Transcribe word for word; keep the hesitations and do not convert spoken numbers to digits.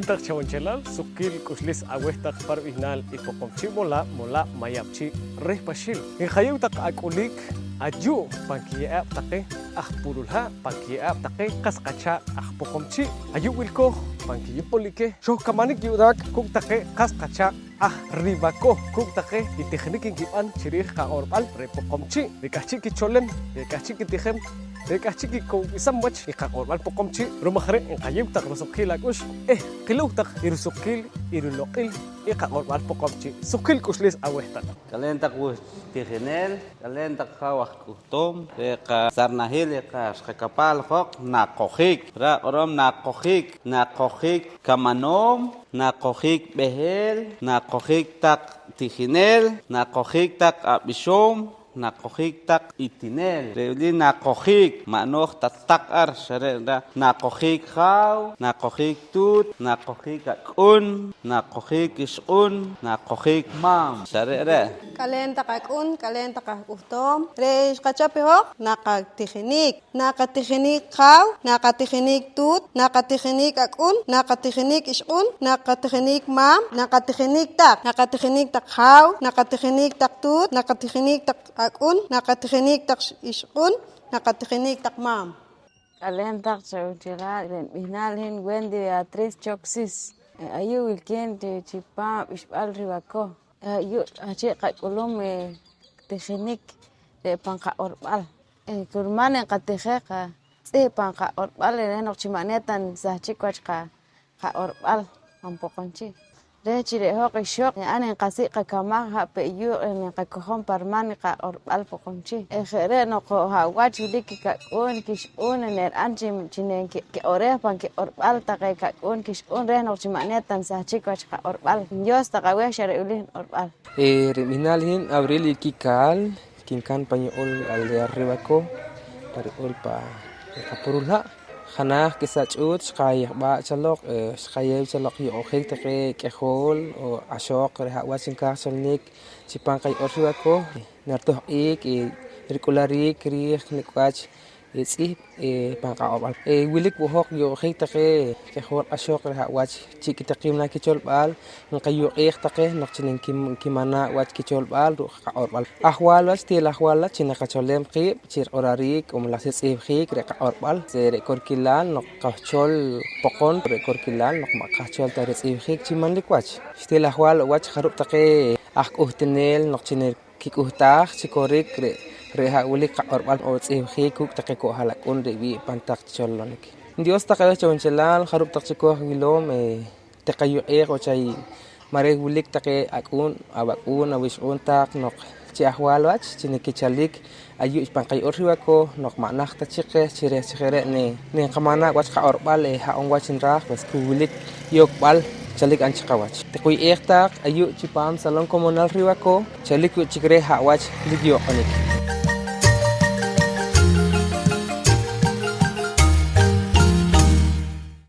Taq chawunchelal, suqkiil k'uxlis aweh taq pa rib'ihnaal i Poqomchi' Molaab', Molaab' Mayab'chi' reh Paxiil. Nqayeew taq ak'uliik ayu' pan kiye'aab' taqe aj Purulha', pan kiye'aab' taqe qas qachaaq' aj Poqomchi'. Ayu' wilkooj pan kiyuq'ul i keh, xojkamanik yu'naak kuuk' taqe qas qachaaq' aj Ribacó, kuuk' taqe i tijinik nkib'an chi riij qaq'orb'al reh Poqomchi', re' k'ahchi' kicholem, re' k'ahchi' kitijem, re' k'ahchi' kikowb'isam wach i qaq'orb'al Poqomchi'. Ru'um aj re', nqayeew taq rusuqkiil ak'ux eh qilow taq i rusuqkiil i riloq'il i qaq'orb'al Poqomchi'. Suqkiil k'uxlis aweh taq. K'aleen taq wuch tijineel, k'aleen taq jaaw aj k'uhtoom, re' qasarnahil i qaxqakapaal joq naqojiik. Raaj q'orom naqojiik, naqojiik kamanoom, naqojiik b'eheel, naqojiik taq tijineel, naqojiik taq ab'ixoom, naqojiik taq itineel. Re' wili naqojiik, ma' nooj ta taq ar, xa re' ra naqojiik jaaw, naqojiik tuut, naqojiik ak'un, naqojiik ixq'un, naqojiik maam, xa re' re'. K'aleen taq ak'un, k'aleen taq aj k'uhtoom, re' xqachop i hoj naqatijinik. Naqatijinik jaaw, naqatijinik tuut, naqatijinik ak'un, naqatijinik ixq'un, naqatijinik maam, naqatijinik taq, naqatijinik taq jaaw, naqatijinik taq tuut, naqatijinik taq ak'un, naqatijinik taq ixq'un, naqatijinik taq maam. K'aleen taq chawunchelal, re' nib'ihnaal i hin Wendy Beatriz Choc Sis. Ayu' wilkeen chi, chipaam ab'ixb'al Ribacó. Ayu' k'ahchi' qak'ulum i tijinik re' pan qaq'orb'al. Eh, kurman nqatijej qatz'ihb' pan qaq'orb'al reh noq chi ma' ne ta nsahchik wach qa-, qaq'orb'al pan Poqomchi'. Reh chi re' hoj ixoq, ye'aab' nqasik' qakamaj ha' pe' yuuq' nqakojom pa riman i qaq'orb'al Poqomchi'. Eh, je' re' noq ha' wach wilik kikak'uun, kixq'uun, neri'an chi, chi nenki-, kiq'orej pan kiq'orb'al taqe kak'uun, kixq'uun reh noq chi ma' ne ta nsahchik wach qaq'orb'al. Dios taq aweh xa re' wili niq'orb'al. Eh, rib'ihnaal i hin Abril Iquicaal, kinka'n pan yuq'ul aldea Ribacó, pa riyuq'ul pa Qapurulha'. Jenaj k'isa ch'uut xqayejb'aa' cho loq, eh, xqayeew cho loq yuq'jik taqe k'ijol o axooq re' ha' wach nkaaj cho nilik chipaam qayuq'ul Ribacó, naritohq'ik i rik'ulariik riij nik' wach i tz'ihb', eh, pan qaq'orb'al. Eh, wilik wo' hoq yuq'jik taqe k'ijol axooq re' ha' wach chi' kitaqim naah kicholb'al, nqayuq'ej taqe noq chi nkim-, nkimanaa' wach kicholb'al ruuk' qaq'orb'al. Ajwal wach, til ajwal wach chi naqacholem qiib' chi riq'orariik, k'umalaj chi ritz'ihb'jiik re' qaq'orb'al. Re' korkilaal noq qojchol Poqom, re' korkilaal noq ma' qojchol ta ritz'ihb'jiik chi manlik wach. Xtil ajwal wo' wach jarub' taqe aj k'uhtuneel noq chi ne- kik'uhtaaj chi korik re', re' ha' wilik qaq'orb'al o tz'ihb'jiik kuuk' taqe ko'jal ak'un re' wii' pan taq chi cholonik. Dios taq aweh chawunchelal, jarub' taq chik hoj wilom, eh, tiqayuq'ej o chay ma' reh wilik taqe ak'uun, awak'uun, awixq'uun taq noq chi ajwal wach chi nakichalik ayu' pan qayuq'ul Ribacó noq ma' najt ta chik qeh chi reh chi je' re' ne-, nenqamanaa' wach qaq'orb'al, eh, ha'on wach nraaj, pues ku wilik yokb'al chalik an chi qawach. Tiquy'ej taq ayu' chipaam Salón Comunal Ribacó, chalik wo' chik reh ha' wach lik yoq'onik.